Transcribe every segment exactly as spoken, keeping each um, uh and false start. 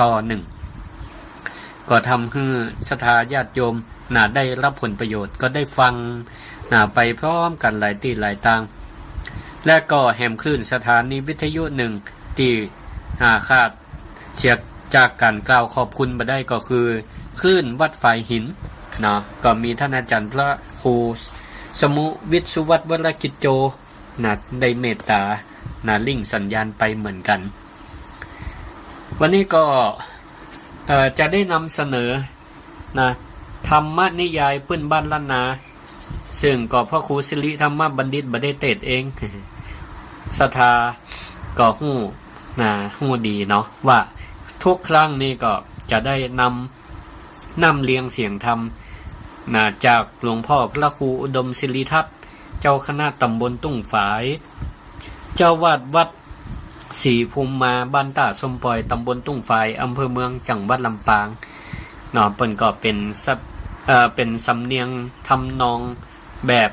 ต่อนึ่ง ก็ทำหื้อศรัทธาญาติโยม น่ะ ได้ฮับผลประโยชน์ ก็ได้ฟัง น่ะ ไปพร้อมกั๋นหลายตี้หลายตาง และก็แหมคลื่นสถานีวิทยุนึ่งตี้ อ่า ขาดเสียจากก๋านกล่าวขอบคุณบ่ได้ก็คือคลื่นวัดฝายหิน เนาะ ก็มีต้านอาจ๋ารย์พระครูสมุวิทย์สุวัฒน์วรกิจโจ น่ะ ได้เมตต๋า น่ะ ลิงก์สัญญาณไปเหมือนกั๋น วันนี้ก็ เอ่อ จะได้นำเสนอ น่ะ ธรรมนิยายปื้นบ้านล้านนา ซึ่งก็พระครูสิริธรรมบัณฑิตบ่ได้เตสน์เอง ศรัทธาก็ฮู้ น่ะ ฮู้ดีเนาะ ว่าทุกครั้งนี่ก็จะได้นำ นำเรียงเสียงธรรม น่ะ จากหลวงพ่อพระครูอุดมสิริทัศน์ เจ้าคณะต๋ำบลตุ้งฝาย เจ้าอาวาสวัดศรีภูมิมา บ้านต้าส้มป่อย ต๋ำบลตุ้งฝาย อำเภอเมือง จังหวัดลำปาง เนาะ เปิ้นก็เป๋นสำ- เอ่อ เป๋นสำเนียงทำนองแบบ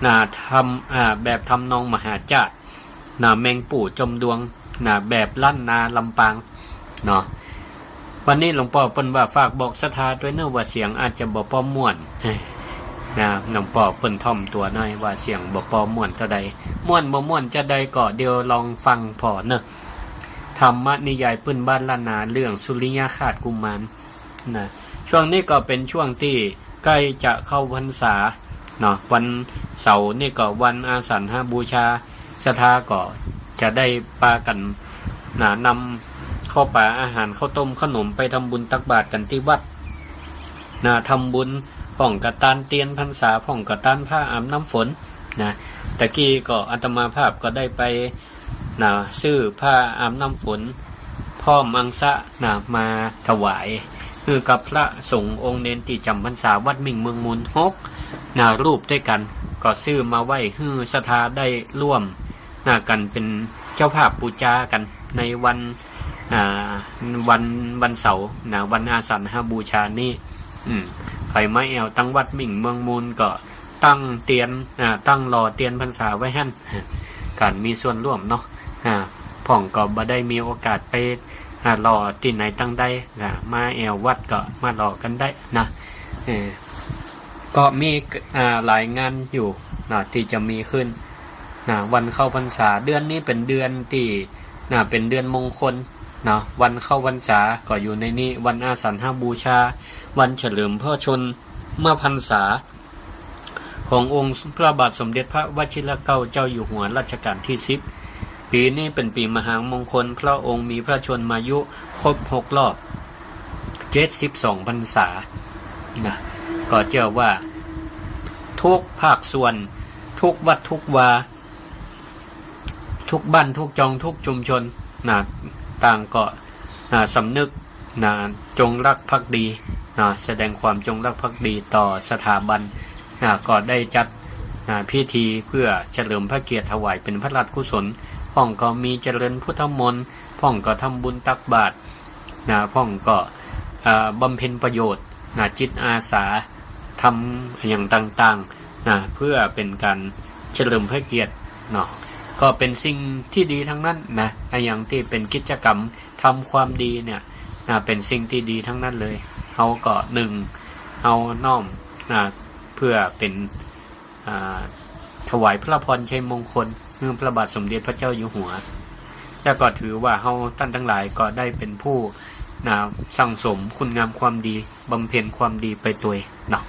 น่ะ ทำ- อ่า แบบทำนองมหาจ้า น่ะ แมงปู่จมดวง น่ะ แบบล้านนาลำปาง เนาะ วันนี้หลวงป้อเปิ้นว่าฝากบอกศรัทธาตวยเน่อว่าเสียงอาจจะบ่ปอม่วน น่ะ หลวงป้อเปิ้นถ่อมตั๋วหน้อยว่าเสียงบ่ปอม่วนเต้าใด ม่วนบ่ม่วนจาใดก็เดี๋ยวลองฟังผ่อเน่อ ธรรมนิยายปื้นบ้านล้านนา เรื่องสุริยคราสกุมาร น่ะ ช่วงนี้ก็เป๋นช่วงตี้ใก้จะเข้าพรรษา เนาะ วันเสาร์นี่ก็วันอาสัณหบูชา ศรัทธาก็จะได้ปากั๋น น่ะ นำข้าวป๋าอาหาร ข้าวต้มขนมไปทำบุญตักบาตรกั๋นตี้วัด น่ะ ทำบุญพ่องกะตานเตียนพรรษา พ่องกะตานผ้าอาบน้ำฝน น่ะ ตะกี้ก็อาตมาภาพก็ได้ไป น่ะ ซื้อผ้าอาบน้ำฝน พร้อมอังสะ น่ะ มาถวายหื้อกับพระสงฆ์องค์เณรตี้จ๋ำพรรษาวัดมิ่งเมืองมูลหก น่ะ รูปตวยกั๋น ก็ซื้อมาไว้หื้อศรัทธาได้ร่วม น่ะ กั๋นเป๋นเจ้าภาพปู๋จากั๋นในวัน อ่า วัน วันเสาร์ น่ะ วันอาสัณหบูชานี้ อืม ใผมาแอ่วตังวัดมิ่งเมืองมูลก็ตั้งเตียน อ่า ตั้งหล่อเตียนพรรษาไว้หั้น ก๋านมีส่วนร่วมเนาะ อ่า พ่องก็บ่ได้มีโอกาสไป อ่า หล่อตี้ไหนตังใด อ่า มาแอ่ววัดก็มาหล่อกั๋นได้ น่ะ เออ ก็มี อ่า หลายงานอยู่ น่ะ ตี้จะมีขึ้น น่ะ วันเข้าพรรษา เดือนนี้เป๋นเดือนตี้ น่ะ เป๋นเดือนมงคล เนาะ วันเข้าพรรษาก็อยู่ในนี้ วันอาสัณหบูชา วันเฉลิมพระชนมพรรษา ขององค์พระบาทสมเด็จพระวชิรเกล้าเจ้าอยู่หัวรัชกาลตี้สิบ ปี๋นี้เป๋นปี๋มหามงคล พระองค์มีพระชนมายุครบหกรอบ เจ็ดสิบสองพรรษา น่ะ ก็เจื้อว่าทุกภาคส่วน ทุกวัดทุกวา ทุกบ้านทุกจองทุกชุมชน น่ะ ต่างก็ น่ะ สำนึก น่ะ จงรักภักดี น่ะ แสดงความจงรักภักดีต่อสถาบัน น่ะ ก็ได้จัด น่ะ พิธีเพื่อเฉลิมพระเกียรติถวายเป๋นพระราชกุศล พ่องก็มีเจริญพุทธมนต์ พ่องก็ทำบุญตักบาตร น่ะ พ่องก็ เอ่อ บำเพ็ญประโยชน์ น่ะ จิตอาสา ทำอะหยังต่างๆ น่ะ เพื่อเป๋นก๋านเฉลิมพระเกียรติเนาะ ก็เป๋นสิ่งตี้ดีตังนั้นน่ะ อะหยังตี้เป๋นกิจกรรมทำความดีเนี่ย น่ะ เป๋นสิ่งตี้ดีตังนั้นเลย เฮาก็นึ่ง เฮาน้อม น่ะ เพื่อเป๋น อ่า ถวายพระพรชัยมงคลหื้อพระบาทสมเด็จพระเจ้าอยู่หัว แล้วก็ถือว่าเฮาต้านตังหลายก็ได้เป๋นผู้ น่ะ สั่งสมคุณงามความดี บำเพ็ญความดีไปตวยเนาะ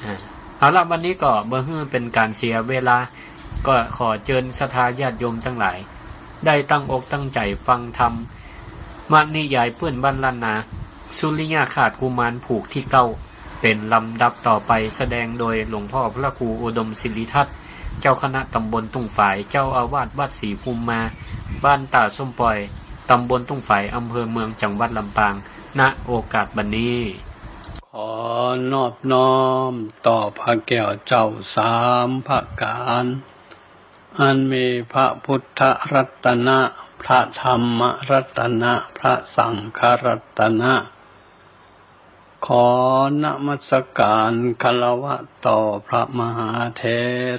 อ่า เอาละ วันนี้ก็บ่หื้อเป๋นก๋านเสียเวลา ก็ขอเจิญศรัทธาญาติโยมตังหลาย ได้ตั้งอกตั้งใจ๋ฟังธรรมนิยายปื้นบ้านล้านนา สุริยคราสกุมารผูกตี้เก้า เป๋นลำดับต่อไป แสดงโดยหลวงพ่อพระครูอุดมสิริทัศน์ เจ้าคณะตำบลตุ้งฝาย เจ้าอาวาสวัดศรีภูมิมา บ้านต้าส้มป่อย ตำบลตุ้งฝาย อำเภอเมือง จังหวัดลำปาง ณ โอกาสบัดนี้ ขอนอบน้อมต่อพระแก้วเจ้าสามประก๋าน อันมีพระพุทธรัตนะ พระธรรมรัตนะ พระสังฆรัตนะ ขอนมัสการคารวะต่อพระมหาเถ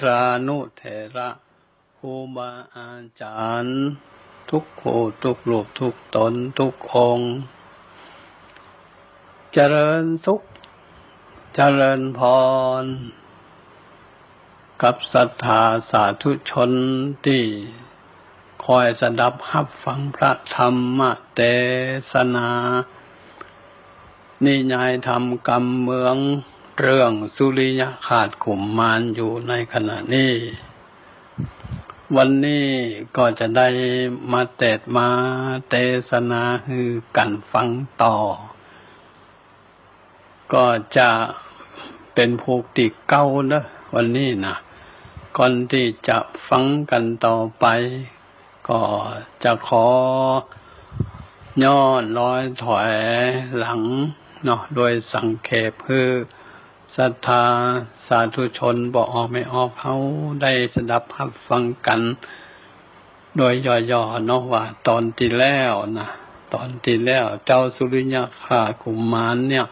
รานุเถระ ครูบาอาจ๋ารย์ ทุกคู่ทุกรูปทุกต๋นทุกองค์ เจริญสุข เจริญพร กับศรัทธาสาธุชนตี้คอยสดับฮับฟังพระธรรมเตสนา นิยายธรรมกำเมือง เรื่องสุริยคราสกุมมารอยู่ในขณะนี้ วันนี้ก็จะได้มาเตสน์มาเตสนาหื้อกั๋นฟังต่อ ก็จะเป๋นผูกตี้เก้าเนาะ วันนี้นะ ก่อนตี้จะฟังกั๋นต่อไป ก็จะขอย้อนรอยถอยหลังเนาะ โดยสังเขป หื้อศรัทธาสาธุชนบ่ออกแม่ออกเฮาได้สดับฮับฟังกั๋น โดยย่อๆ เนาะ ว่าต๋อนตี้แล้วนะ ต๋อนตี้แล้วเจ้าสุริยคราสกุมมารเนี่ย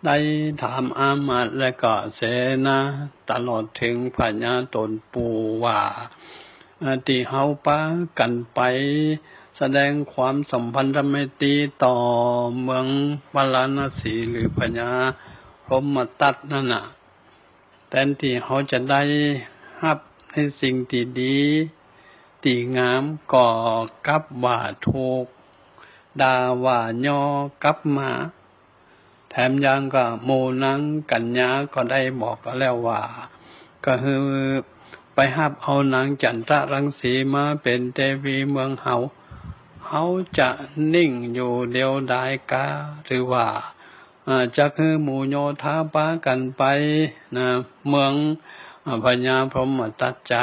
ได้ถามอามาตย์และก็เสนา ตลอดเถิงพญาต๋นปู่ว่า เอ่อ ตี้เฮาปากั๋นไปแสดงความสัมพันธไมตรีต่อเมืองพาราณสีหรือพญาพรหมทัตนั่นน่ะ แตนตี้เฮาจะได้ฮับในสิ่งตี้ดีตี้งาม ก็กลับว่าถูกด่าว่าย่อกั๋นมา แถมยังก็หมู่นางกัญญาก็ได้บอกกั๋นแล้วว่า ก็หื้อไปฮับเอานางจันทรังสีมาเป๋นเตวีเมืองเฮา เฮาจะนิ่งอยู่เดียวดายกา หรือว่า อ่า จะหื้อหมู่โยธาปากั๋นไปนะ เมือง อ่า พญาพรหมทัตจะ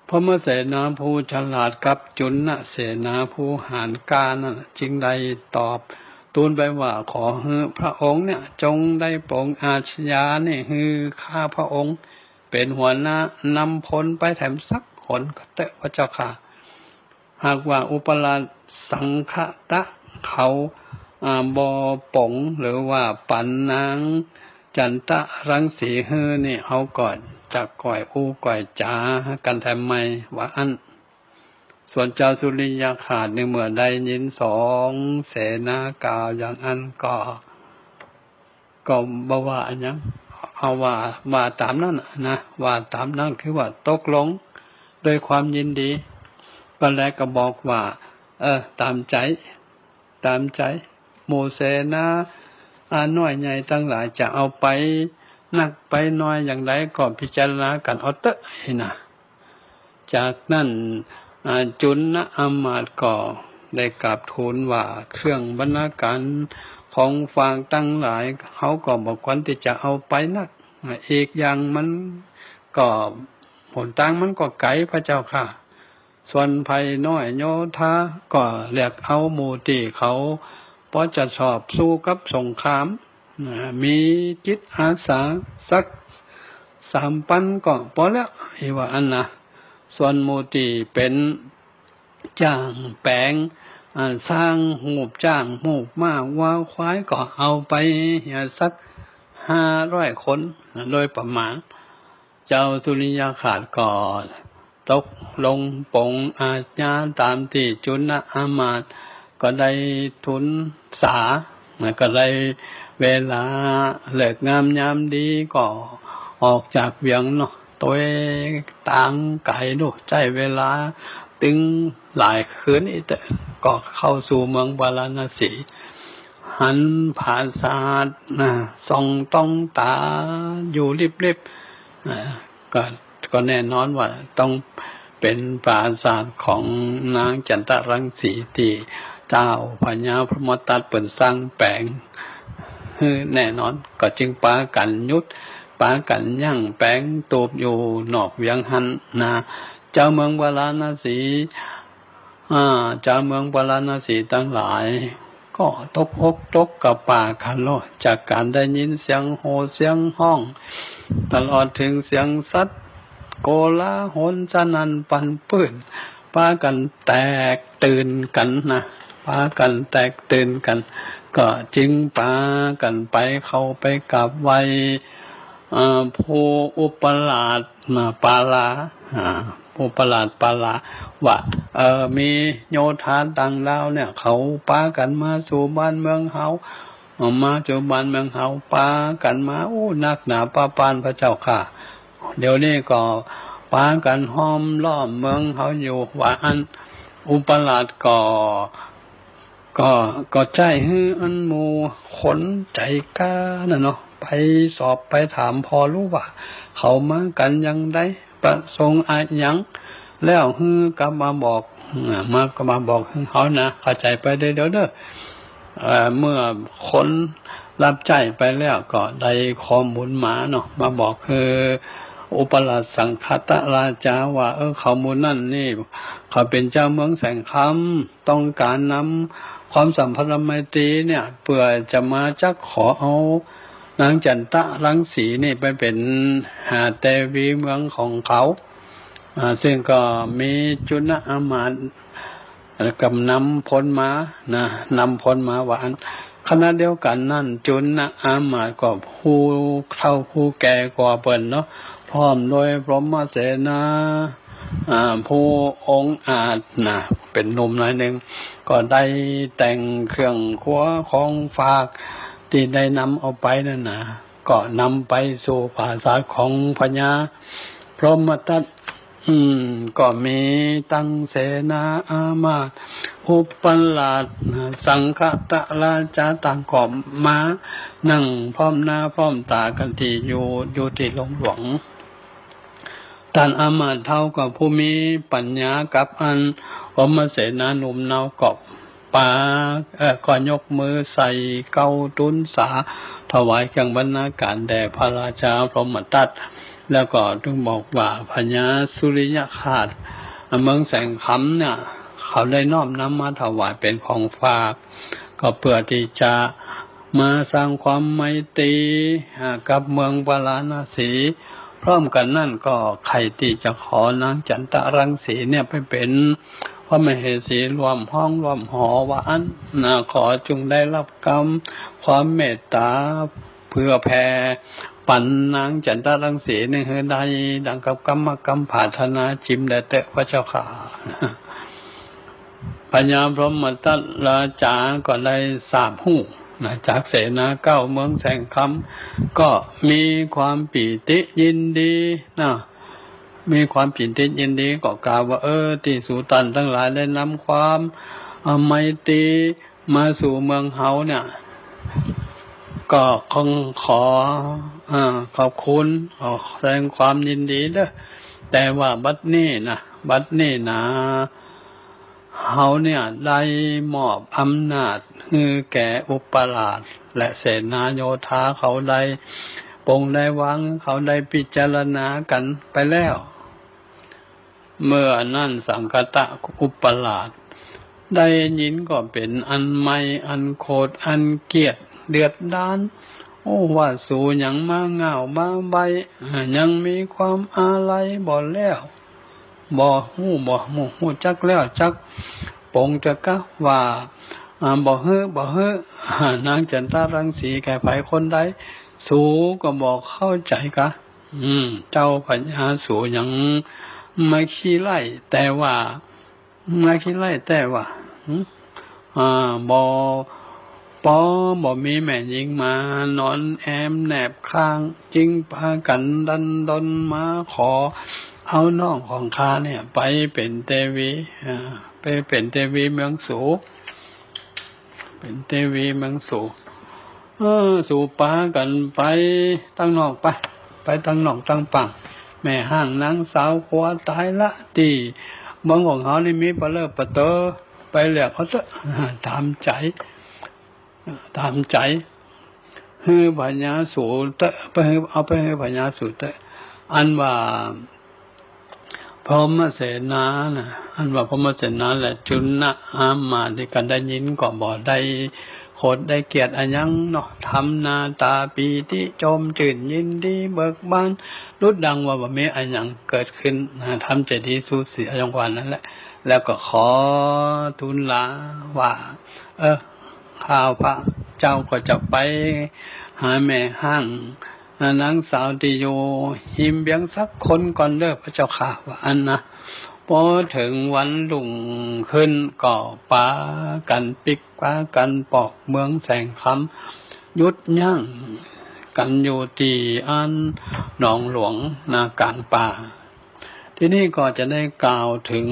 พรหมเสนาผู้ฉลาดกับจุลเสนาผู้หาญกล้านั้นจึงได้ตอบตูลไปว่า ขอหื้อพระองค์เนี่ยจงได้โปรงอาชญานี่หื้อข้าพระองค์เป๋นหัวหน้านำพลไปแถมสักหนก็เต๊อะพระเจ้าข้า หากว่าอุปราชสังคตะเขา อ่า บ่ปลงหรือว่าปันนางจันทรังสีหื้อนี่ เฮาก็จะก้อยอู้ก้อยจ๋ากั๋นแถมใหม่ ว่าอั้น ส่วนเจ้าสุริยคราสนี่เมื่อได้ยินสองเสนากล่าวอย่างอั้นก็ ก็บ่ว่าอะหยัง เอาว่า ว่าต๋ามนั้นน่ะนะ ว่าต๋ามนั้นคือว่าตกลงด้วยความยินดี ก็แล้วก็บอกว่า เออ ต๋ามใจ๋ ต๋ามใจ๋ หมู่เสนา อ่า น้อยใหญ่ตังหลายจะเอาไปนักไปน้อยอย่างใดก็พิจารณากั๋นเอาเต๊อะ หั้นนะ จากนั้น อ่า จุลอามาตย์ก็ได้กราบทูลว่า เครื่องบรรณาการของฝากตังหลาย เฮาก็บ่ควรตี้จะเอาไปนัก อ่า อีกอย่างมันก็ หนตางมันก็ไก๋พระเจ้าข้า ส่วนฝ่ายน้อยโยธาก็เลือกเอาหมู่ตี้เขาปอจะชอบสู้กับสงคราม นะ มีจิตอาสาสักสามปันก็ปอแล้ว อี้ว่าอั้นนะ ส่วนหมู่ตี้เป๋นจ้างแป๋ง อ่า สร้างฮูปจ๊างฮูปม้าวัวควายก็เอาไปเหียสักห้าร้อยคน โดยประมาณ เจ้าสุริยคราสก็ตกลงปลงอาญาต๋ามตี้จุลอามาตย์ก็ได้ทูลสา ก็ได้เวลาฤกษ์งามยามดีก็ออกจากเวียงเนาะ ตวยตางไก๋ดู ใจ๊เวลาตึงหลายคืนอี้เต๊อะ ก็เข้าสู่เมืองพาราณสี หันปราสาทนะ ส่องต้องต๋าอยู่ริบๆ อ่า ก็ ก็แน่นอนว่าต้องเป๋นปราสาทของนางจันทรังสีตี้เจ้าพญาพรหมทัตเปิ้นสร้างแป๋งหื้อแน่นอน ก็จึงปากั๋นหยุด ปากั๋นยั้งแป๋งตูบอยู่นอกเวียงหั้นนะ เจ้าเมืองพาราณสี อ่า เจ้าเมืองพาราณสีตังหลาย ก็ตกอกตกกระป๋ากั๋นโลด จากก๋านได้ยินเสียงโห่เสียงฮ้อง ตลอดเถิงเสียงสัตว์โกลาหลสนั่นปั่นปื้น ปากั๋นแตกตื่นกั๋นนะ ปากั๋นแตกตื่นกั๋น ก็จึงปากั๋นไปเข้าไปกราบไหว้ อ่า ผู้อุปราชมาปาลา อ่า ผู้อุปราชปาลาว่า เอ่อ มีโยธาต่างด้าวเนี่ย เขาปากั๋นมาสู่บ้านเมืองเฮา มาจุบันเมืองเฮาปากั๋นมา อู้ นักหนาป้าป้านพระเจ้าข้า เดี๋ยวนี้ก็ปากั๋นห้อมล้อมเมืองเฮาอยู่ ว่าอั้น อุปราชก็ ก็ ก็ใจ๊หื้ออันหมู่คนใจ๋กล้าน่ะเนาะ ไปสอบไปถามผ่อลู่ว่า เขามากั๋นอย่างใด ประสงค์อะหยัง แล้วหื้อกลับมาบอก อ่า มา ก็มาบอกหื้อเฮานะ เข้าใจ๋ไปเด้อ เด้อ เอ่อ เมื่อคนรับใจ๊ไปแล้วก็ได้ข้อมูลมาเนาะ มาบอกคืออุปราชสังคตราชาว่า เออ เขาหมู่นั้นนี่ เขาเป๋นจาวเมืองแสงคำ ต้องก๋านนำความสัมพันธไมตรีเนี่ย เปื้อจะมาจักขอเอานางจันตะรังสีนี่ไปเป๋น อ่า เตวีเมืองของเขา อ่า ซึ่งก็มีจุลอามาตย์ เอ่อ กำนำพลมานะ นำพลมาว่าอั้น ขณะเดียวกั๋นนั้น จุลอามาตย์ก็ผู้เฒ่าผู้แก่กว่าเปิ้นเนาะ พร้อมโดยพรหมเสนา อ่า ผู้องอาจนะ เป๋นหนุ่มหน่อยนึ่ง ก็ได้แต่งเครื่องครัวของฝากตี้ได้นำเอาไปนั่นนะ ก็นำไปสู่ปราสาทของพญาพรหมทัต อืม ก็มีตังเสนาอามาตย์ อุปราช สังคตราชาต่างก็มานั่งพร้อมหน้าพร้อมต๋ากั๋นตี้อยู่ อยู่ตี้โฮงหลวง ต้านอามาตย์เฒ่าก็ผู้มีปั๋ญญากับอันพรหมเสนาหนุ่มเนาก็ ปา เอ่อ ก็ยกมือใส่เกล้าตุ๊นสา ถวายเครื่องบรรณาการแด่พระราชาพรหมทัต แล้วก็ตึงบอกว่าพญาสุริยคราสเมืองแสงคำเนี่ย เขาได้น้อมนำมาถวายเป๋นของฝาก ก็เปื้อตี้จะมาสร้างความไมตรี อ่า กับเมืองพาราณสี พร้อมกั๋นนั้นก็ใค่ตี้จะขอนางจันตะรังสีเนี่ยไปเป๋น พระมเหสีร่วมฮ้องร่วมหอว่าอั้นนะ ขอจงได้รับกำความเมตต๋าเผื่อแผ่ปั๋นนางจันตะรังสีนี่หื้อได้ดังกับกำมากำผาถนาจิ๋มแด่เต๊อะพระเจ้าข้า พญาพรหมทัตราชาก็ได้ทราบฮู้นะ จากเสนาเกล้าเมืองแสงคำ ก็มีความปีติยินดีนะ มีความปีติยินดีก็กล่าวว่า เออ ตี้สูต้านตังหลายได้นำความ เอ่อ ไมตรีมาสู่เมืองเฮาเนี่ย ก็คงขอ เอ่อ ขอบคุณ ขอแสดงความยินดีเด้อ แต่ว่าบัดนี้นะ บัดนี้นะ เฮาเนี่ยได้มอบอำนาจหื้อแก่อุปราชและเสนาโยธาเขาได้ปลงได้วาง เขาได้พิจารณากั๋นไปแล้ว เมื่อนั้นสังคตะอุปราชได้ยินก็เป๋นอันไม้อันโขดอันเกลียดเดือดดาล โอ้ ว่าสูหยังมาง่าวมาใบ้ อ่า ยังมีความอาลัยบ่แล้ว บ่ฮู้ บ่ฮู้ ฮู้จักแล้วจักปลงเต๊อะกาว่า อ่า บ่หื้อ บ่หื้อ อ่า นางจันตะรังสีแก่ใผคนใด สูก็บ่เข้าใจ๋กา อืม เจ้าพญาสูหยังมาขี้ไล่ แต่ว่า มาขี้ไล่แต่ว่า หึ อ่า บ่ ปอบ่มีแม่ญิงมานอนแอมแนบข้าง จึงปากั๋นดันดนมาขอเอาน้องของข้าเนี่ยไปเป๋นเตวี อ่า ไปเป๋นเตวีเมืองสู เป๋นเตวีเมืองสู เออ สูปากั๋นไปตังนอกไป ไปตังนอกตังป่าง แม่ฮ้างนางสาวกั๋วต๋ายละ ตี้เมืองของเฮานี่มีปะเลิอปะเตอ ไปเลือกเอาเต๊อะ ต๋ามใจ๋ ต๋ามใจ๋ หื้อพญาสูเต๊อะ ไปหื้อ เอาไปหื้อพญาสูเต๊อะ อันว่า พรหมเสนานะ อันว่าพรหมเสนาและจุลอามาตย์ตี้กั๋นได้ยินก็บ่ได้โขดได้เกลียดอะหยังเนาะ ทำหน้าต๋าปีติจมจื้นยินดีเบิกบาน ดุจดังว่าบ่มีอะหยังเกิดขึ้นนะ ทำใจ๋ดีสู้เสียอย่างว่านั้นแหละ แล้วก็ขอทูลลาว่า เออ ข้าพระเจ้าก็จะไปหาแม่ฮ้าง นางสาวตี้อยู่ฮิมเวียงสักคนก่อนเด้อพระเจ้าข้า ว่าอั้นนะ ปอเถิงวันรุ่งขึ้นก็ปากั๋นปิ๊กปากั๋นปอกเมืองแสงค หยุดยั้งกั๋นอยู่ตี้อันหนองหลวงนาก๋างป่า ทีนี้ก็จะได้กล่าวเถิง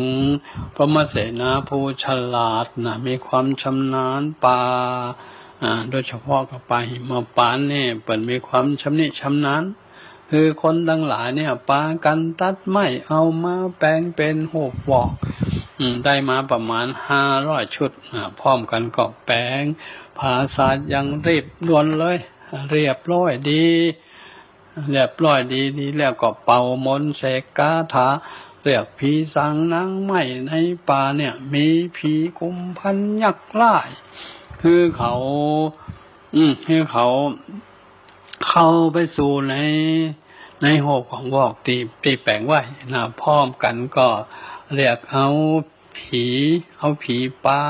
พรหมเสนาผู้ฉลาดนะ มีความชำนาญป่า อ่า โดยเฉพาะก็ป่าหิมพานต์นี่ เปิ้นมีความชำนิชำนาญ คือคนตังหลายเนี่ย ปากั๋นตัดไม้เอามาแป๋งเป๋นฮูปวอก อืม ได้มาประมาณห้าร้อยชุด อ่า พร้อมกั๋นก็แป๋งผาสาทอย่างรีบด่วนเลย เรียบร้อยดี เรียบร้อยดี ดีแล้วก็เป่ามนต์เสกคาถา เรียกผีสางนางไม้ในป่าเนี่ย มีผีกุมภัณฑ์ยักษ์ร้าย คือเขา อืม คือเขาเข้าไปสู่ใน ในฮูปของวอกตี้ ตี้แป๋งไว้นะ พร้อมกั๋นก็เรียกเอา ผี เอาผีป่า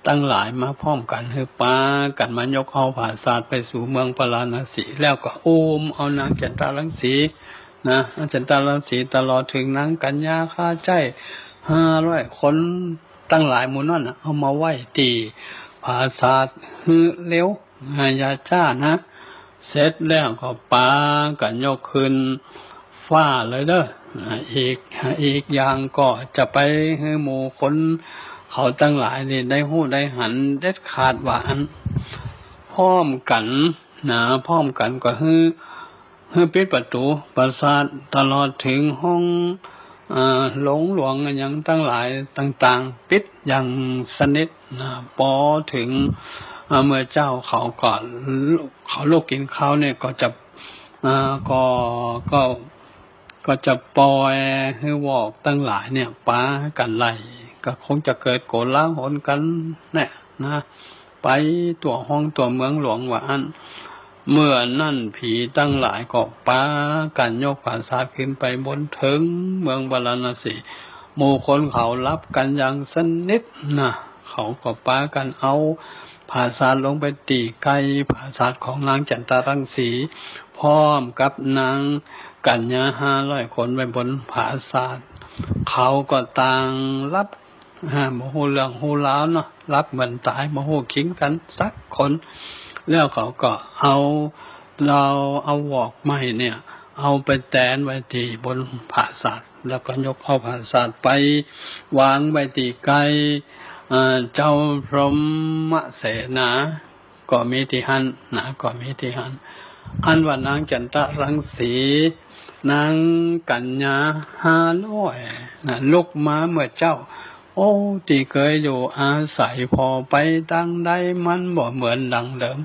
ตังหลายมาพร้อมกั๋น หื้อปากั๋นมายกเอาผาสาทไปสู่เมืองพาราณสี แล้วก็อุ้มเอานางจันตะรังสีนะ นางจันตะรังสีตลอดเถิงนางกัญญาข้าใจ๊ห้าร้อยคนตังหลายหมู่นั้นน่ะ เอามาไว้ตี้ผาสาทหื้อเร็ว อ่า อย่าจ๊านะ เสร็จแล้วก็ปากั๋นยกขึ้นฟ้าเลยเด้อ อ่า อีก อีกอย่างก็จะไปหื้อหมู่คนเขาตังหลายนี่ได้ฮู้ได้หันเด็ดขาดว่าอัน พร้อมกั๋นนะ พร้อมกั๋นก็หื้อ หื้อปิดประตู๋ผาสาทตลอดเถิงห้อง เอ่อ โลงหลวงอะหยังตังหลายต่างๆ ปิดอย่างสนิทนะ ปอเถิง เอ่อ เมื่อเจ๊าเขาก็ เขาลุกกิ๋นข้าวเนี่ยก็จะ เอ่อ ก็ ก็ ก็จะปล่อยหื้อวอกตังหลายเนี่ยปากั๋นไล่ ก็คงจะเกิดโกลาหลกั๋นเนี่ยนะ ไปทั่วห้องทั่วเมืองหลวงว่าอั้น เมื่อนั้นผีตังหลายก็ปากั๋นยกผาสาทขึ้นไปบนเถิงเมืองพาราณสี หมู่คนเขาหลับกั๋นอย่างสนิทนะ เขาก็ปากั๋นเอาผาสาทลงไปตี้ใก้ผาสาทของนางจันตะรังสี พร้อมกับนางกัญญาห้าร้อยคนไว้บนผาสาท เขาก็ต่างหลับ อ่า บ่ฮู้เรื่องฮู้ราวเนาะ หลับเหมือนต๋าย บ่ฮู้คิงกั๋นสักคน แล้วเขาก็เอา เอา เอาวอกไม้เนี่ย เอาไปแตนไว้ตี้บนผาสาท แล้วก็ยกเอาผาสาทไปวางไว้ตี้ใก้ อ่า เจ้าพรหมเสนา ก็มีตี้หั้นนะ ก็มีตี้หั้น อันว่านางจันตะรังสี นางกัญญาห้าร้อยนะ ลุกมาเมื่อเจ๊า โอ้ ตี้เกยอยู่อาศัยผ่อไปตางใดมันบ่เหมือนดังเดิม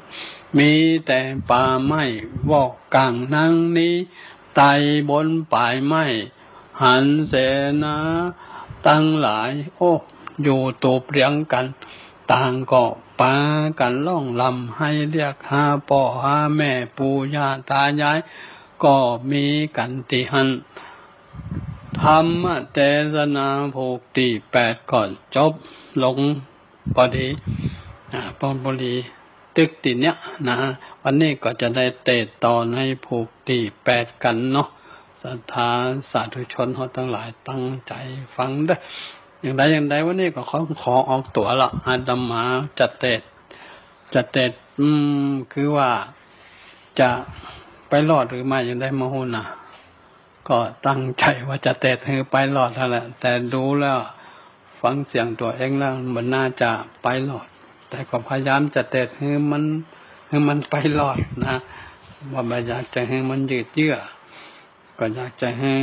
มีแต่ป่าไม้ วอกก้างนางนี้ ไต่บนป๋ายไม้ หันเสนาตังหลาย โอ้ อยู่ตูบเรียงกั๋น ต่างก็ปากั๋นฮ้องร่ำไห้เรียกหาป้อหาแม่ปู่ย่าต๋ายาย ก็มีกั๋นตี้หั้น ธรรมเตสนาผูกตี้แปดก็จบลงปอดี อ่า ปอดี ตึกตี้เนี้ยนะ วันนี้ก็จะได้เตสน์ต่อในผูกตี้แปดกั๋นเนาะ ศรัทธาสาธุชนเฮาตังหลายตั้งใจ๋ฟังเด้อ อย่างใดอย่างใดวันนี้ก็ขอ ขอออกตั๋วละ อาตมาจะเตสน์ จะเตสน์ อืม คือว่าจะไปรอดหรือไม่อย่างใดบ่ฮู้นะ ก็ตั้งใจ๋ว่าจะเตสน์หื้อไปรอดหั้นแหละ แต่ดูแล้วฟังเสียงตั๋วเองแล้วมันบ่น่าจะไปรอด แต่ก็พยายามจะเตสน์หื้อมัน หื้อมันไปรอดนะ ว่าบ่อยากจะหื้อมันยืดเยื้อ ก็อยากจะหื้อ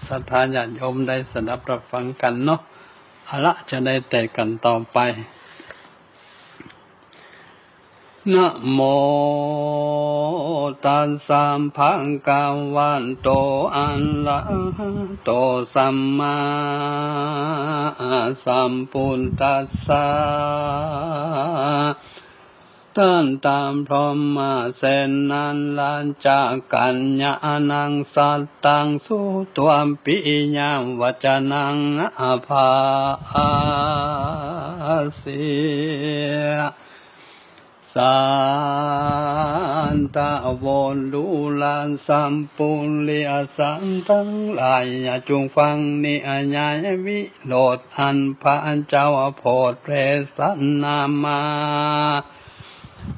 ศรัทธาญาติโยมได้สดับรับฟังกั๋นเนาะ เอาละ จะได้เตสน์กั๋นต่อไป นะโมตัสสะ ภะคะวะโต อะระหะโต สัมมาสัมพุทธัสสะ ทันตะพรหมเสนารัจจะ กัญญาณังสัตตัง สุत्वाปิยะวะจะนัง อะภาสิ สัตตะโว ดูราสัพปุริสะ ตังหลาย จงฟังนิยายวิโรธ อันพระเจ้าโผดเปรตนามา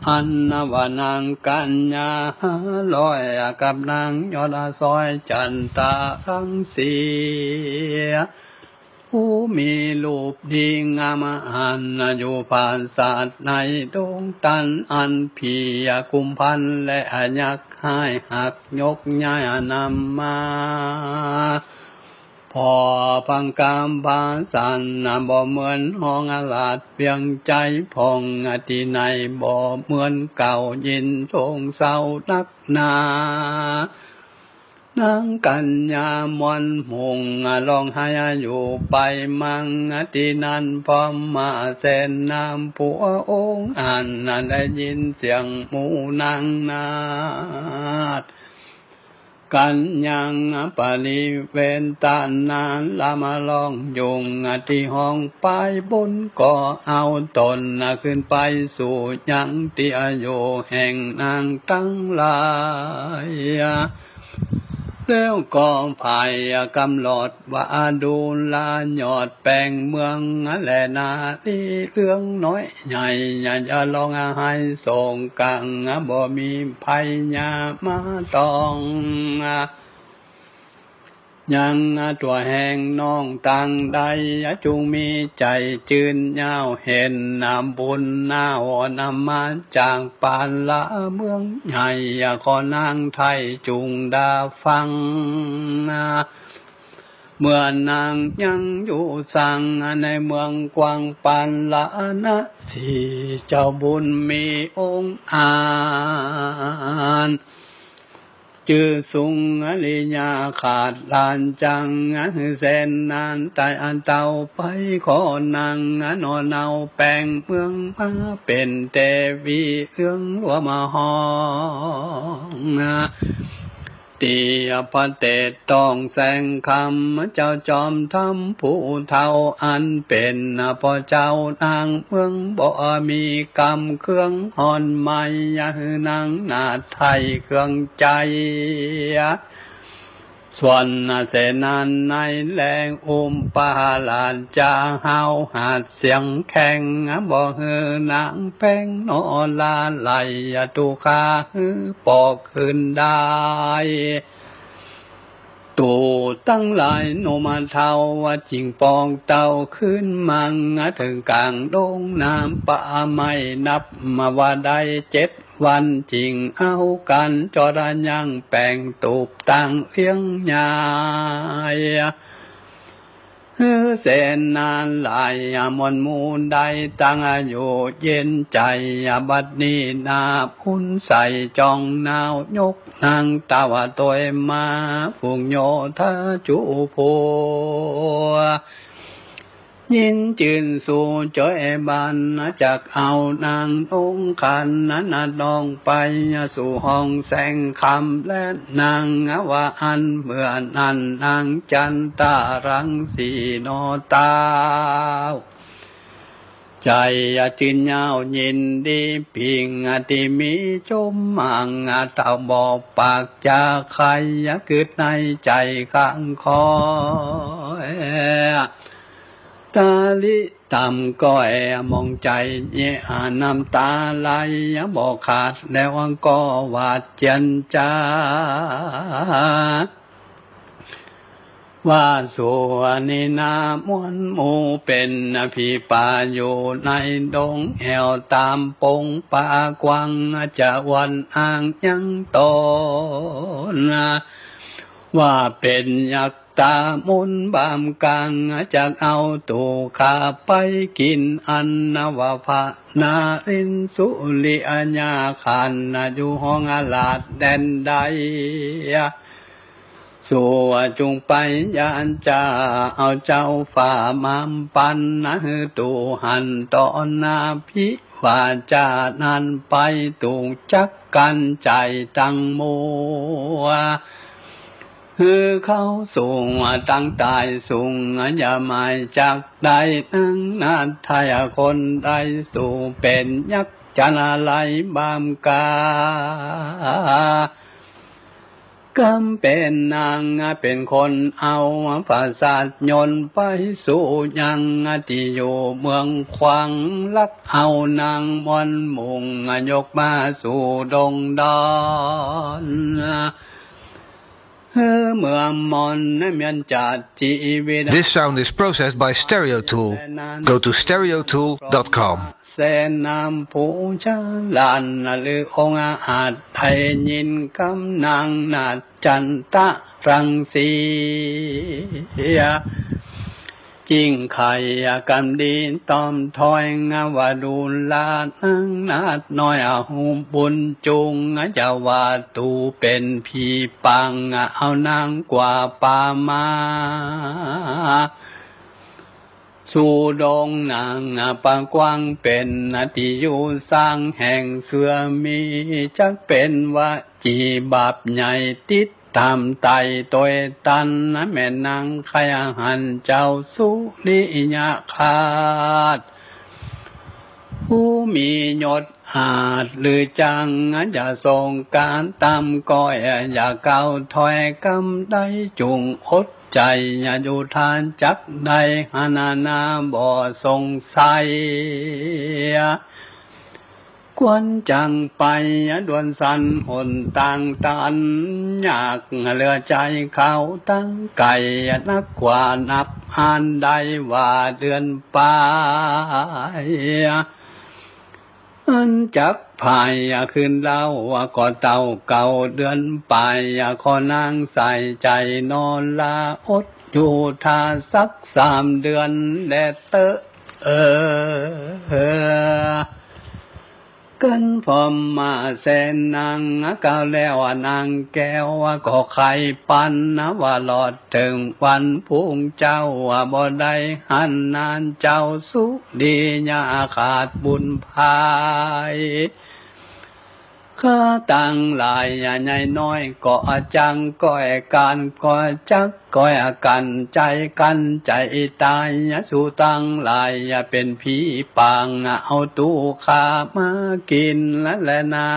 อันว่านางกัญญาห้าร้อยกับนางยอดสอยจันตะรังสี ผู้มีรูปดีงามอันอยู่ปราสาทในดงตันอันผีกุมภัณฑ์และยักษ์ฮ้ายหักยกย้ายนำมา ผ่อปังกามปาสันบ่เหมือนห้องราชเวียงไชยผ่อง ตี้ในบ่เหมือนเก่ายินโศกเศร้านักหนา นางกัญญาหมองหมุ่งร้องไห้อยู่ไปมาตี้นั้น พร้อมมาเสนาผู้องค์อันได้ยินเสียงหมู่นางนาฏ กัญญาปริเวณตานานละมาร้องอยู่ตี้ห้องปายบน ก็เอาต๋นขึ้นไปสู่ยังตี้อยู่แห่งนางตังหลาย แล้วก็ใผกำหนดว่าดูลายอดแป้งเมืองและนารีเหลืองน้อยใหญ่ อย่าร้องไห้โศกกัง บ่มีภัยยามาต้อง ยังตั๋วแห่งน้องตังใด จุ่งมีใจ๋จืนยาว เห็นบุญนาวนำมาจากปาละเมืองใหญ่ ขอนางไท้จุ่งดาฟัง เมื่อนางยังอยู่สังในเมืองกว้างปาละนะสี เจ้าบุญมีองค์อาจ จื้อสุงริยาขาดหลานจัง เสนานไต่อันเต้าไป ขอนางหน่อเนาแป้งเมืองมา เป๋นเตวีเหลืองรวมห้อง ตี้พระเตศต้องแสงคำ เจ้าจอมธรรมผู้เฒ่าอันเป๋นพ่อเจ้านางเมือง บ่มีกำเครื่องห่อนไหม้ หื้อนางนาฏไท้เครื่องใจ๋ ส่วนเสนานในแลอุปราชจะห้าวหาดเสียงแข็ง บ่หื้อนางแป้งหน่อลาไหล ตุ๊กขาหื้อปอกคืนได้ ตุ๊ตังหลายหนุ่มเฒ่าจึงปอกเต้าคืนมา เถิงก๋างดงน้ำปะไม้ นับมาว่าได้เจ็ดวัน จึงเอากั๋นจอดยังแป้งตุ๊บตังเวียงใหญ่ หื้อเสนานหลายมวลหมู่ได้ตั้งอยู่เย็นใจ๋ บัดนี้นาบุญใสจ่องหนาวยกนางเต้าตวยมา ฝูงโยธาจุผู้ ยินจื้นสู่จ้อยบาน จักเอานางองค์ขันนั้นน้องไปสู่ห้องแสงคำ และนางว่าอั้น เมื่อนั้นนางจันตะรังสีหน่อเต้า ใจ๋จืนยาวยินดีปิ่งตี้มีจมมัง เต้าบ่ปากจาใค่ กึ๊ดในใจ๋ข้างคอย ตาลิต่ำก้อยมองใจ๋เยะ น้ำต๋าไหลบ่ขาด แล้วก็หวาดเจียนจ๋า ว่าสูนี้นามวลหมู่เป๋นผีป่าอยู่ในดงแอ่วต๋ามปงป่ากว้าง จะอวดอ้างยังต๋น ว่าเป๋นยักษ์ต๋ามนบามก๋าง จักเอาตุ๊กขาไปกิ๋น อันว่าพระนรินทร์สุริยาขันธ์ อยู่ห้องอาราชแดนใด สูจุ่งไปยานจา เอาเจ้าฝ่ามามปัน หื้อตุ๊หันต่อหน้าพิวาจานั้น ไปตุ๊จักกั๋นใจ๋ตังหมู่ หื้อเขาสูงตังต๋ายสูง อย่าหมายจักได้ นางนาฏไท้คนใด สูเป๋นยักษ์จันอะไรบามก๋า ซ้ำเป๋นนางเป๋นคนเอาประสาทยนต์ไปสู่ยังตี้อยู่เมืองขวาง ลักเอานางม่อนมุ่งยกมาสู่ดงดอน หื้อเมืองม่อนเมียนจัดจีวิต This sound is processed by Stereo Tool. Go to stereo tool dot com. แสนนามผู้ฉลาด หรือองค์อาจ ได้ยินกำนางนาฏจันตะรังสี จึงใค่กำดีต้อมถ้อย ว่าดูราหนังนาฏน้อย เอาบุญจุง จะว่าตู๋เป๋นผีปาง เอานางกว่าป่ามา สู่ดงนางปากกว้าง เป๋นตี้อยู่สร้างแห่งเสื้อมี จักเป๋นวจีบาปใหญ่ติดต๋ามไต่ตวยตัน แม่นางใค่หันเจ้าสุริยคราส ผู้มียศ อาจหรือจังจะทรงก๋านต๋ามก้อย อย่าก้าวถ้อยกำใด จุ่งอดใจ๋อยู่ท่า จักได้หันหน้าบ่สงสัย ควรจั่งไปด่วนสัน หนตางตันยากเหลือใจ๋ เขาตั้งไก๋นักกว่านับหานได้ ว่าเดือนปาย อันจักผ่ายคืนเล่า ก็เต้าเก่าเดือนปาย ขอนางใส่ใจ๋นอนลา อดอยู่ท่าสักสามเดือนแลเต๊อะ เออ กันพร้อมมาแสนนาง กล่าวแล้วนางแก้ว ก็ใค่ปันว่ารอด เถิงวันพุงเจ้า บ่ได้หันหน้าเจ้าสุริยคราสบุญพาย ข้าตังหลายใหญ่น้อย ก็จักก้อยกั๋น ก็จักก้อยกั๋น ใจ๋กั๋นใจ๋ต๋าย สูตังหลายเป๋นผีปาง เอาตู๋ข้ามากิ๋นแลนา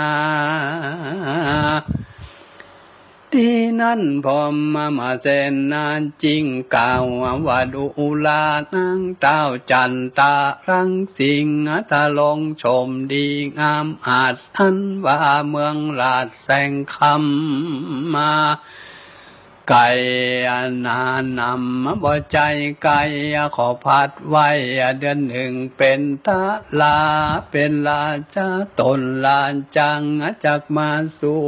ตี้นั้นพร้อมมา มาแสนนางจึงกล่าว ว่าดูราหนังต้าวจันตะรังสิงห์ ถ้าลองชมดีงามอาจ อันว่าเมืองราชแสงคำมา ไก๋นานำบ่ใจ้ไก๋ ขอพัดไว้เดือนนึ่งเป๋นตะลา เป๋นราชาต้นราชจังจักมาสู่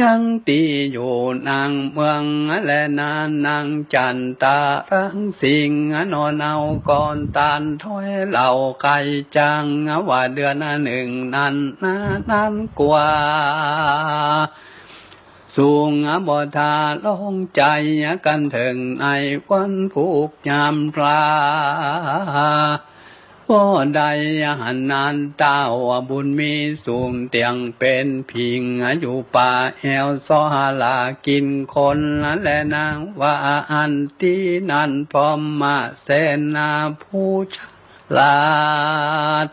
ยังตี้อยู่นางเมืองแลนา นางจันตะรังสิงห์ นอนเอาก่อนตานถ้อยเล่า ไก๋จังว่าเดือนนึ่งนั้นนา นั้นกว่า สูงบ่ทาลงใจ๋ กั๋นเถิงในวันผูกยามพระ บ่ได้หันหน้าต้าวบุญมีสูง เตียงเป๋นผิงอยู่ป่าแอว เซาะหากิ๋นคนแลนา ว่าอั้น ตี้นั้นพร้อมมาแสนนางผู้ฉลาด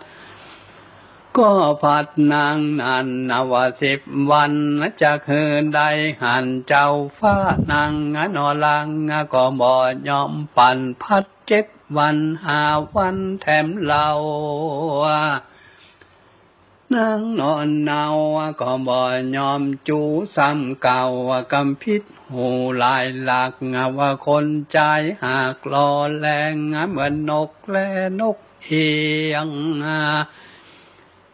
ก็พัดนางนั้นว่าสิบวัน จักหื้อได้หันเจ้าฟ้านาง นอรังก็บ่ยอมปั๋น พัดเจ็ดวันห้าวันแถมเล่า นางนอนเนาก็บ่ยอมจู้ ซ้ำกล่าวกำผิดหูหลายหลัก ว่าคนใจ๋หากหล่อแหลง เหมือนนกแลนกเอี่ยง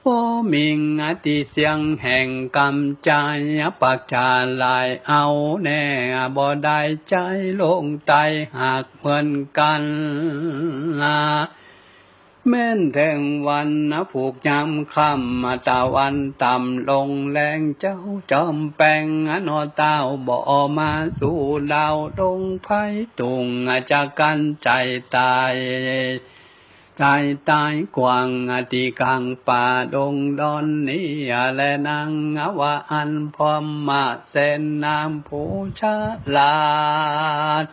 บ่มิงตี้เสี้ยงแห่งกำใจ๋ ปากจ๋าหลายเอาแน่ บ่ได้ใจ๋ลงใต้หากเหมือนกั๋น แม้นเถิงวันผูกยามค่ำ ตะวันต่ำลงแลง เจ้าจอมแปง นอต้าวบ่มาสู่ดาวดงไพรตุ่ง จักกั๋นใจ๋ต๋าย ใจ๋ต๋ายกว้างตี้ก๋างป่าดงดอนนี้แล นางว่าอั้นพร้อมมาแสนนางผู้ฉลาด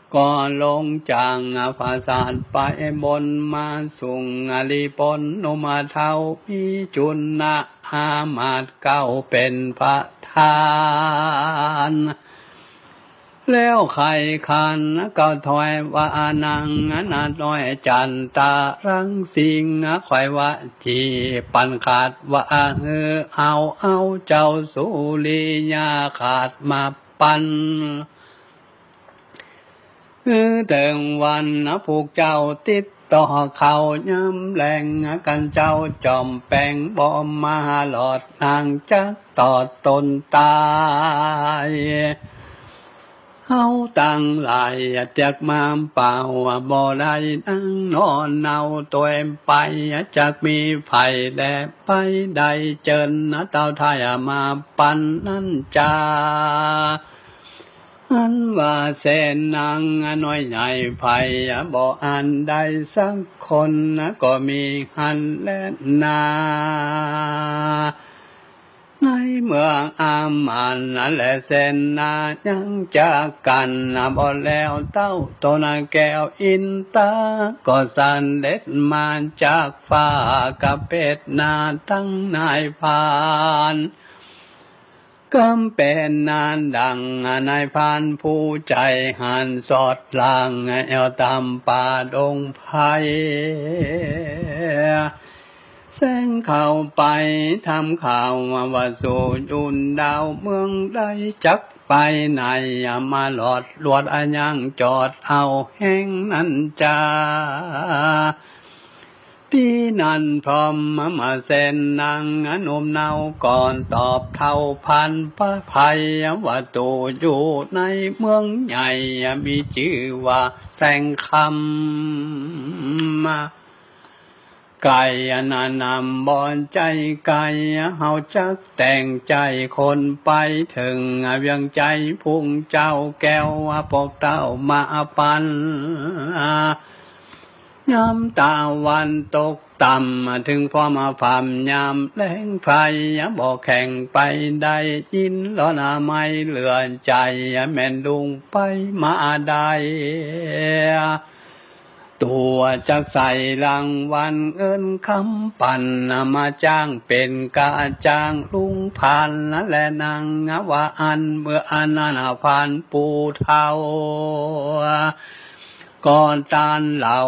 เ ก็ลงจากปราสาทไปบนมาสูง หลีปนหนุ่มเฒ่ามีจุลอามาตย์เกล้าเป๋นประธาน แล้วใค่ขันเกล้าถวายว่า นางนาฏน้อยจันตารังสี ข้อยว่าจี๋ปันขาดว่า หื้อเอา เอาเจ้าสุริยาขาดมาปัน หื้อเถิงวันผู้เจ้าติดต่อเข้ายามแลง กั๋นเจ้าจอมแป๋งบ่มาหลอด นางจักตอดตนต๋าย เฮาตังหลายเตียกมาเป่าบ่ได้ นางนอนเนาตวยไป จักมีใผแลไปได้เจิญ เต้าไท้มาปันนั้นจา อันว่าแสนนางน้อยใหญ่ใผบ่อันใดสักคน ก็มีหั้นแลนา ในเมืองอามาตย์แลแสนนายังจากกั๋นบ่แล้ว เต้าต๋นแก้วอินตาก็เสด็จมาจากฟ้า กะเป๋นนาตังนายพราน กำเป๋นนาดังนายพรานผู้ใจ๋หันสอดหลัง แอ่วต๋ามป่าดงไพร แสงเข้าไปถามข่าวว่า สูอยู่ดาวเมืองใด จักไปไหน มาหลอดลวดยังจอดเอาแหงนั้นจา ตี้นั้นพร้อมมาแสนนางหนุ่มเนาก่อน ตอบเฒ่าพรานป่าไพรว่า ตั๋วอยู่ในเมืองใหญ่มีจื้อว่าแสงคำ ไก๋นา นำบ่ใจ้ไก๋ เฮาจักแต่งใจ๋คนไปเถิงเวียงใจ๋ พุงเจ้าแก้วปกเต้ามาปัน ยามตะวันตกต่ำ เถิงพร้อมพร่ำยามแลง ไผบ่แข่งไปได้ ยินร้อนไม่เหลือใจ๋ แม่นลุงไปมาได้ ตั๋วจักใส่รางวัลเงินคำปัน มาจ้างเป๋นกาจ้างลุงพรานแลนางว่าอั้น เมื่ออั้นนั้นพรานปู่เฒ่า ก็ตรัสเล่า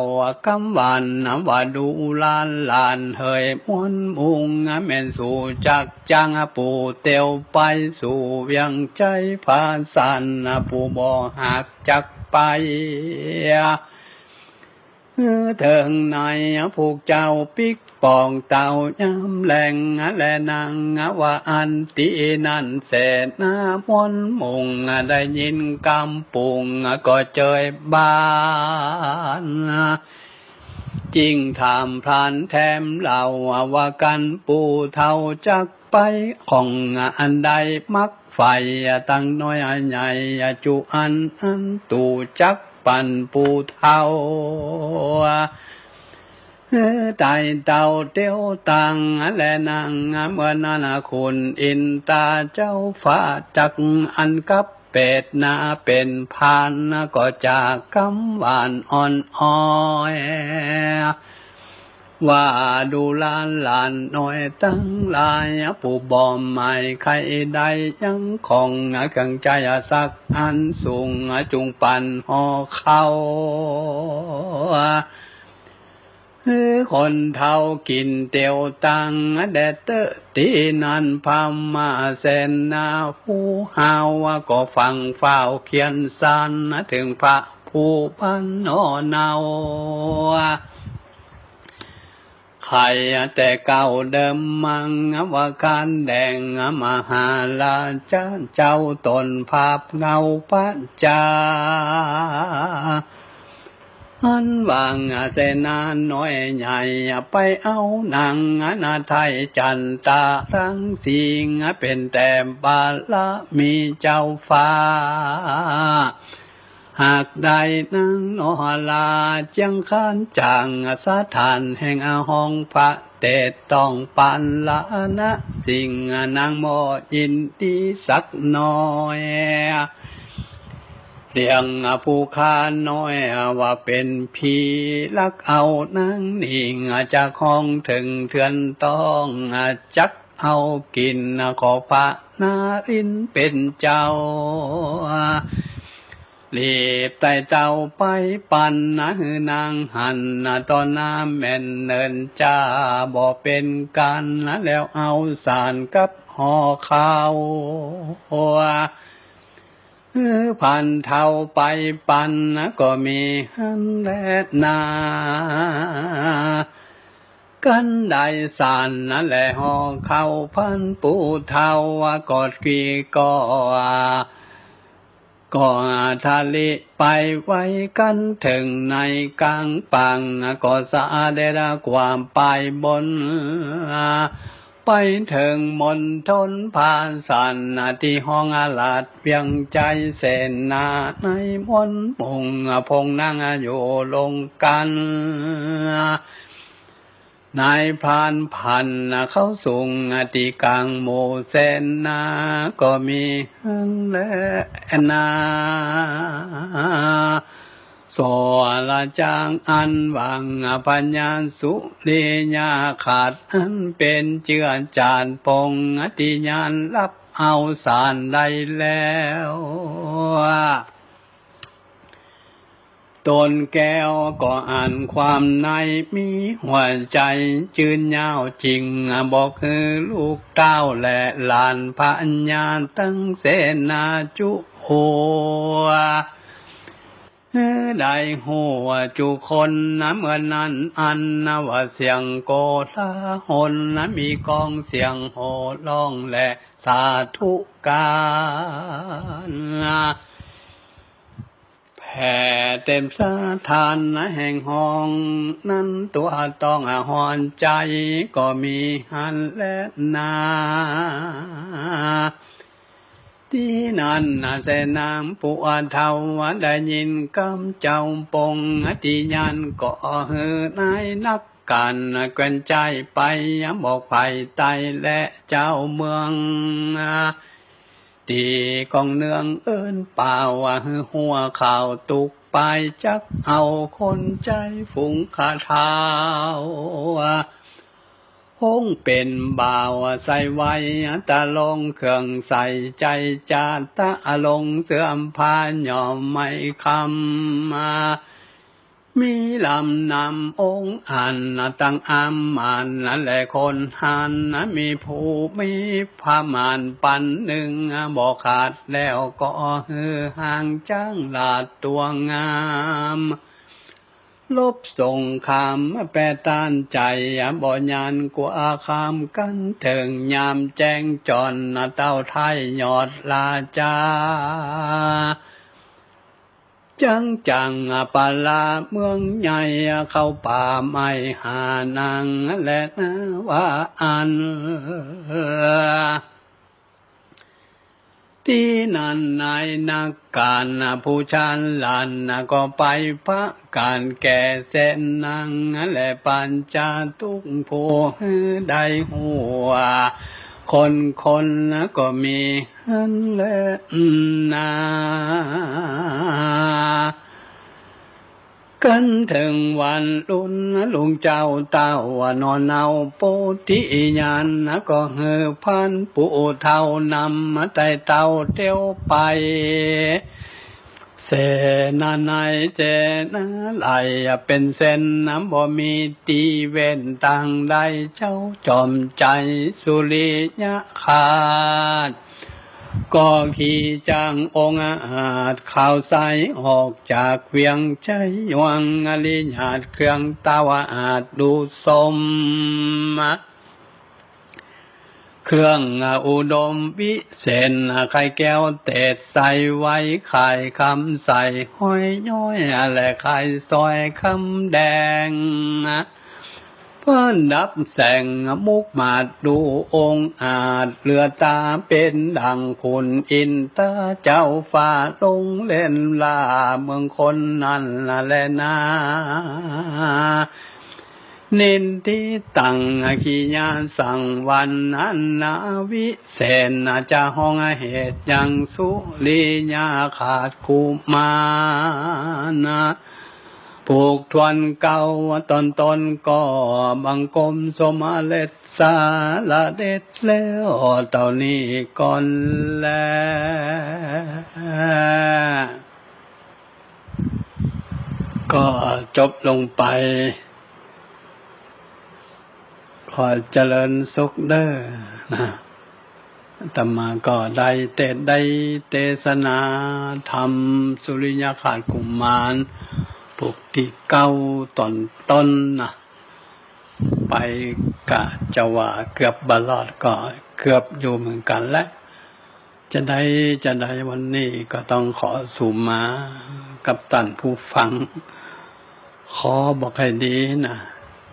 กำหวานว่า ดูหลานหลานเหยม่วนมุ่ง แม่นสูจักจ้างปู่เตียวไปสู่เวียงใจ๋ผาสัน ปู่บ่หากจักไป เถิงในผู้เจ้าปิ๊กป่องเต้ายามแลง แลนางว่าอั้น ตี้นั้นแสนนาม่วนมุ่ง ได้ยินกำปุงก็เจยบาน จึงถามพรานแถมเล่าว่า กั๋นปู่เฒ่าจักไปของอันใด มักใฝ่ตังน้อยใหญ่จุอัน อันตู่จักปันปู่เฒ่า ไต่เต้าเตียวตัง แลนางเมื่อนั้นคุณอินตาเจ้าฟ้าจักอันกับเป๋นนาเป๋นพราน ก็จากกำหวานอ่อนอ้อย ว่าดูหลานหลานน้อยตังหลาย ผู้บ่หมายใค่ได้ยังของเครื่องใจ๊สักอันสูง จุ่งปันห่อข้าว หื้อคนเฒ่ากิ๋นเตียวตัง แด่เต๊อะตี้นั้นพราหมณ์แสนนาฮู้ฮาว ก็ฟั่งฟ้าวเขียนสารเถิงพระผู้บ้านหนอเนา ใค่แต่เก่าเดิมมัง ว่าการแดงมหาราชาเจ้าต๋นภาพเงาพระจา อันว่าเสนาน้อยใหญ่ไปเอานางนาฏไท้จันตารังสี เป๋นแต่บารมีเจ้าฟ้า หากได้นางนอราเจียงคานจากสถานแห่งห้องพระเตศต้องปานละนะสิ่ง นางบ่ยินดีสักน้อย เสียงผู้ข้าน้อยว่าเป๋นผีลักเอานางนิ่ง จะครองเถิงเทือนต้อง จักเอากิ๋นขอพระนรินทร์เป๋นเจ้า รีบไต่เต้าไปปั๋นหื้อนางหั้น ต่อหน้าแม่นเนินจ้า บ่เป๋นกั๋น แล้วเอาสานกับห่อข้าว หื้อพรานเฒ่าไปปั๋นก็มีหั้นแลนา กันได้สานและห่อข้าว พรานปู่เฒ่าก็กี่ก่อ ก็ทะลิไปไว้กั๋นเถิงในก๋างป่าง ก็เสด็จความไปบน ไปเถิงมณฑลผาสันตี้ฮ้องอาราชเวียงไชยเสนา ในมนต์มุ่งพงนางอยู่ลงกั๋น นายพรานพันเข้าสุงตี้ก๋างหมู่เสนา ก็มีหั้นแลนา ส่วนละจางอันหวังพญาสุริยคราช อันเป๋นเจื้อจาดปง ตี้ยานรับเอาสานได้แล้ว ตนแก้วก็อ่านความใน มีหัวใจ๋จืนยาวจริง บอกคือลูกเต้าและหลานพญาตังเสนาจุ หัว หื้อได้ฮู้จุคนเมื่อนั้น อันว่าเสียงโกลาหล มีก้องเสียงโห่ฮ้องและสาธุก๋าน แผ่เต๋มสถานแห่งห้องนั้น ตั๋วต้องหอนใจ๋ก็มีหั้นแลนา ตี้นั้นเสนาผู้เฒ่าได้ยินกำเจ้าปง ตี้ยานก็หื้อนายนักก๋านแคว้นไชยไปบอกไพร่ไต้และเจ้าเมือง ตี้ก้องเนืองเอิ้นป่าว หื้อหัวข่าวตุ๊กไป จักเอาคนใจ๊ฝูงข้าเฒ่า คงเป๋นบ่าวใส่ไว้ ตะลงเครื่องใส่ใจ๋ จาตะลงเสื้อผ้าย้อมไหมคำ มีลำนำองค์อันตั้งอำมาตย์และคนหัน มีผู้มีพม่านปันนึ่งบ่ขาด แล้วก็หื้อหางจ๊างลาดตั๋วงาม รบสงครามแปรต้านใจ๋ บ่หยันกั๋วคำกั๋นเถิงยามแจ้ง จ้อนเต้าไท้ยอดราจา จั้งจั้งปลาเมืองใหญ่ เข้าป่าไม้หานางและนาว่าอั้น ตี้นั้นนายนักก๋านผู้ฉลาดก็ไปปะก๋านแก่เสนนางและปัญจาตุคผู้หื้อได้ฮู้ คนคนก็มีหั้นแลนา กั๋นเถิงวันรุ่นลุงเจ้าเต้าหน่อเนาโปธิญาณ ก็หื้อพรานปู่เฒ่านำไต่เต้าเตียวไป เสนาในเสนาไหลเป๋นเส้น บ่มีตี้เว้นตางใด เจ้าจอมใจ๋สุริยคราช ก็ขี่จ๊างองอาจขาวใส ออกจากเวียงไชยวัง อริยาชเครื่องเต้าอาจดูสม เครื่องอุดมวิเศษ ไข่แก้วเตศใสไว้ ไข่คำใสห้อยย้อย และไข่สร้อยคำแดง ประดับแสงมุกมาดดูองอาจ เหลือต๋าเป๋นดั่งขุนอินทราเจ้าฟ้า ลงเล่นล่าเมืองคนนั้นแลนา เ นินทิตัง อคิยะสัง วรรณนา วิเศษณา จะฮ้องเหตุยัง สุริยคราสกุมารนะ ผูกถ้วนเก้าต๋อนต้น ก็บังคมสมเร็จสารเด็จแล้วเต้านี้ก่อนแล ก็จบลงไป ขอเจริญสุขเด้อนะ อาตมาก็ได้เตสน์ได้เตสนาธรรมสุริยคราสกุมาร ผูกตี้เก้าต๋อนต้นนะ ไปกะจะว่าเกือบบะรอดก็เกือบอยู่เหมือนกั๋นแหละ จะใดจะใดวันนี้ก็ต้องขอสุมากับต้านผู้ฟัง ขอบอกหื้อดีนะ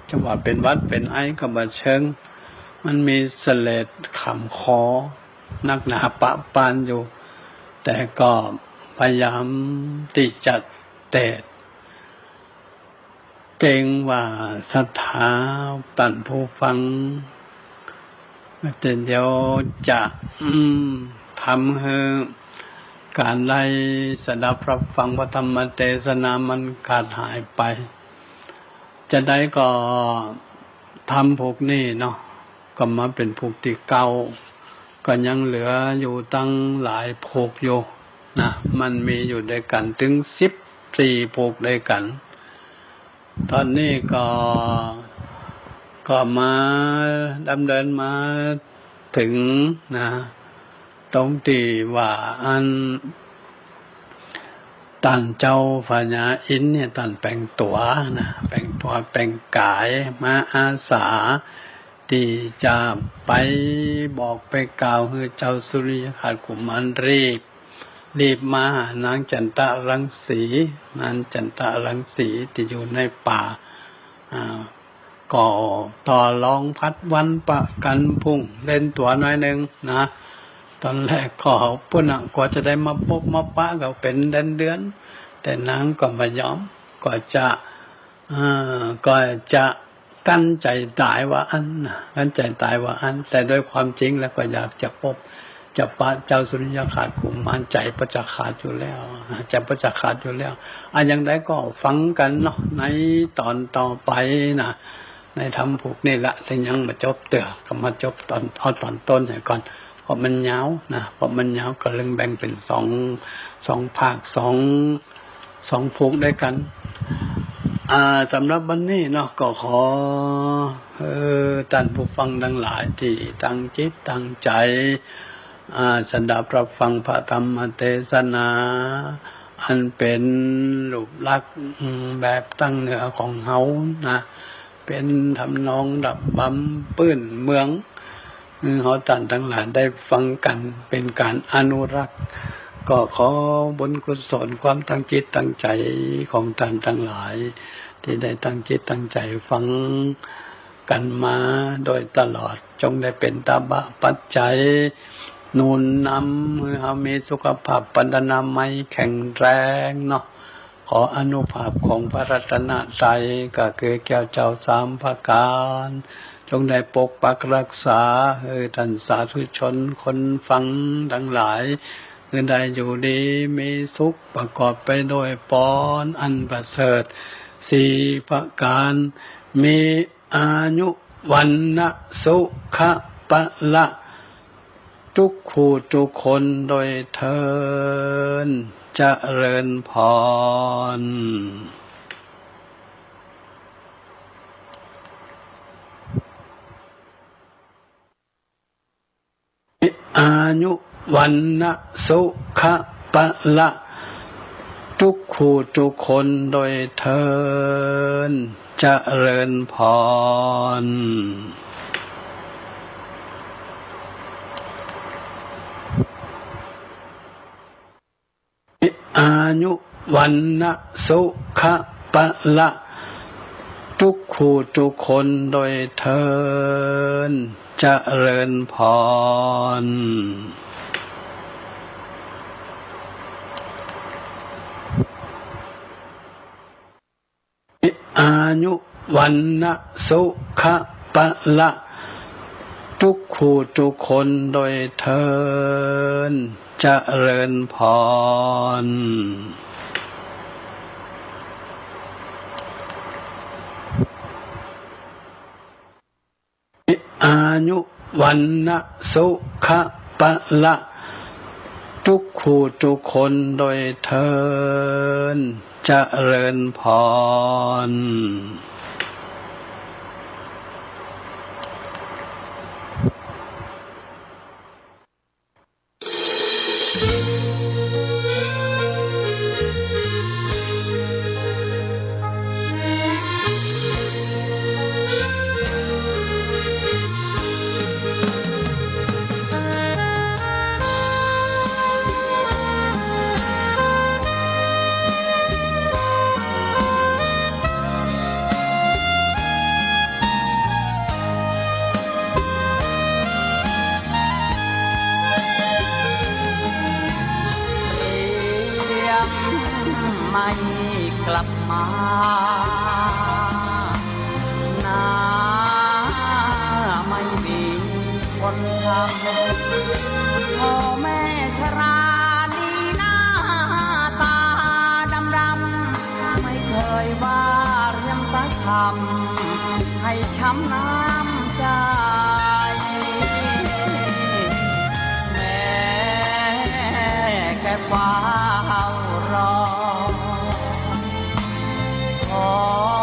จะว่าเป๋นหวัดเป๋นไอก็บ่เชิง มันมีเสลดขำคอนักหนาปะปานอยู่ แต่ก็พยายามตี้จะเตสน์ เกรงว่าศรัทธาต้านผู้ฟัง แต่เดี๋ยวจะ อืม ทำหื้อก๋านได้สดับรับฟังพระธรรมเตสนามันขาดหายไป จะใดก็ธรรมผูกนี้เนาะ ก็มาเป๋นผูกตี้เก้า ก็ยังเหลืออยู่ตั้งหลายผูกอยู่นะ มันมีอยู่ด้วยกั๋นเถิงสิบสี่ผูกด้วยกั๋น ต๋อนนี้ก็ ก็มาดำเนินมาเถิงนะ ตรงตี้ว่าอัน ต้านเจ้าพญาอินทร์เนี่ย ต้านแป๋งตั๋วนะ แป๋งตั๋วแป๋งก๋ายมาอาสา ตี้จะไปบอกไปกล่าวหื้อเจ้าสุริยคราสกุมารรีบ รีบมาหานางจันตะรังสี นางจันตะรังสีตี้อยู่ในป่า อ่า ก็ต่อรองผัดวันประกั๋นพรุ่ง เล่นตั๋วหน้อยนึ่งนะ ต๋อนแรกก็ปุ้นน่ะ กว่าจะได้มาปบมาปะก็เป๋นเดือนๆ แต่นางก็บ่ยอม ก็จะ อ่า ก็จะกั้นใจ๋ต๋ายว่าอั้นนะ กั้นใจ๋ต๋ายว่าอั้น แต่โดยความจริงแล้วก็อยากจะปบ จะปะเจ้าสุริยคราสกุมาร ใจ๋ก็จะขาดอยู่แล้ว ใจ๋ก็จะขาดอยู่แล้ว อะ อย่างใดก็ฟังกั๋นเนาะ ในต๋อนต่อไปนะ ในธรรมผูกนี้ละ ตี้ยังบ่จบเตื้อ ก็มาจบต๋อน เอาต๋อนต้นหื้อก่อน เพราะมันยาวนะ เพราะมันยาว ก็เลยแบ่งเป๋นสอง สองภาค สอง สองผูกด้วยกั๋น อ่า สำหรับวันนี้เนาะ ก็ขอ เอ่อ ต้านผู้ฟังตังหลายตี้ตั้งจิตตั้งใจ๋ อ่า สดับรับฟังพระธรรมเตสนา อันเป๋นรูปลักษณ์ อืม แบบตางเหนือของเฮานะ เป๋นทำนองระบำปื้นเมือง หื้อเฮาต้านตังหลายได้ฟังกั๋น เป๋นก๋านอนุรักษ์ ก็ขอบุญกุศลความตั้งจิตตั้งใจ๋ของต้านตังหลาย ตี้ได้ตั้งจิตตั้งใจ๋ฟังกั๋นมาโดยตลอด จงได้เป๋นตบะปัจจัย หนุนนำหื้อเฮามีสุขภาพพรรณนามัยแข็งแรงเนาะ ขออานุภาพของพระรัตนตรัย ก็คือแก้วเจ้าสามประก๋าน จงได้ปกปักรักษา หื้อต้านสาธุชนคนฟังตังหลาย หื้อได้อยู่ดีมีสุข ประกอบไปด้วยพรอันประเสริฐสี่ประก๋าน มีอายุ วรรณะ สุขะ พละ ทุกคู่ทุกคนโดยเทอญ เจริญพร อายุ วรรณะ สุขะ พละ ทุกคู่ทุกคนโดยเทอญ เจริญพร อายุ วรรณะ สุขะ พละ ทุกคู่ทุกคนโดยเทอญ เจริญพร อายุ วรรณะสุขะพะละ ทุกคู่ทุกคนโดยเทอญ เจริญพร อายุ วรรณะสุขะพะละ ทุกคู่ทุกคนโดยเทอญ เจริญพรเสียงไม่กลับมา นาไม่มีคนทำ พ่อแม่ชรานี้หน้าตาดำๆ ไม่เคยว่าเรียมสักคำ ให้ช้ำน้ำใจ แม่แกเฝ้ารอ ขอ